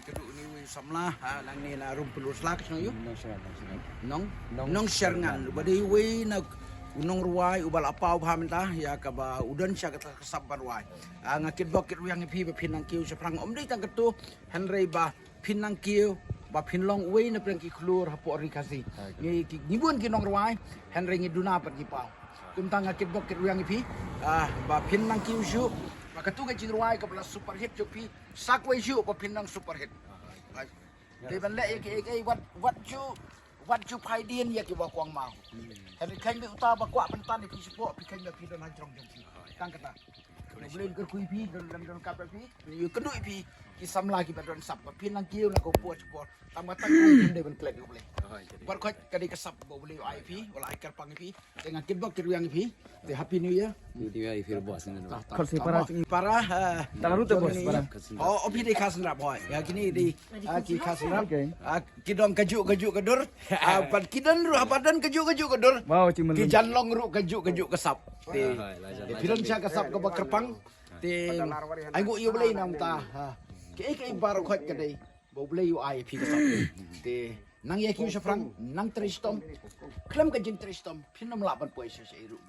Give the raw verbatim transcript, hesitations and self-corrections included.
Ka dei une u samla, ha, nangne na Rumpynlur Sla ka shnong ïa u. Nong Sher Ngan, Nong Nong Sher Ngan. Uba dei uwei na u nongrwai uba la paw bha mynta ïa kaba u don sha kata ka sap ban rwai. Ah, nga kitbok kitrwiang ïa phi ba phin nang kiew shaphrang, ym dei tang kato, hynrei ba phin nang kiew ba phin long uwei na pdeng ki khlur hapoh Ri Khasi. Ngi ki, ngi bun ki nongrwai, hynrei ngi duna pat ngi paw. Kumta nga kitbok kitrwiang ïa phi, ah, ba phin nang kiew shuh ba kato ka jingrwai kaba la superhit jong phi, sa kawei shuh ba phin nang superhit. Dei ban leh ïa kiei kiei, wat, wat ju, wat ju phai dien ïa kiba kwah maw. Hynrei kheiñ beit uta ba kwah ban tan ïa phi shapoh, phi kheiñ ba phi don ha jrong jong phi. Tang kata. Ba U Blei un kyrkhu ïa phi, don lem don kap ïa phi. Ïa kynduh ïa phi ki samla kiba don sap ba phin nang kiew na ka por shapoh. Tang ba tang ka dei ban klet ïa U Blei. Baroh khoit ka dei ka sap ba U Blei u ai ïa phi, u la ai kyrpang ïa phi. Te nga kitbok kitrwiang ïa phi. Te Happy New Year. Khasi para. Para, eh, Tang ruh te bos, para. Oh, oh, phi dei Khasi Nrap, hoi. Ïa kine dei, ah, ki Khasi Nrap. Okay. Ah, ki don kajuh kajuh ka dur. Ah, pat ki don ruh, pat don kajuh kajuh ka dur. Wow, ki jan long ruh kajuh kajuh ka sap. Te, te phi don sha ka sap kaba kyrpang. Te, ai nguh ïa U Blei na ka bynta, ha. Kiei kiei baroh khoit ka dei ba U Blei u ai ïa phi ka sap. Te nang ïa kiew shaphrang, nang trei shitom. Khlem ka jingtrei shitom phin ym lah ban poi sha sha ei ruh.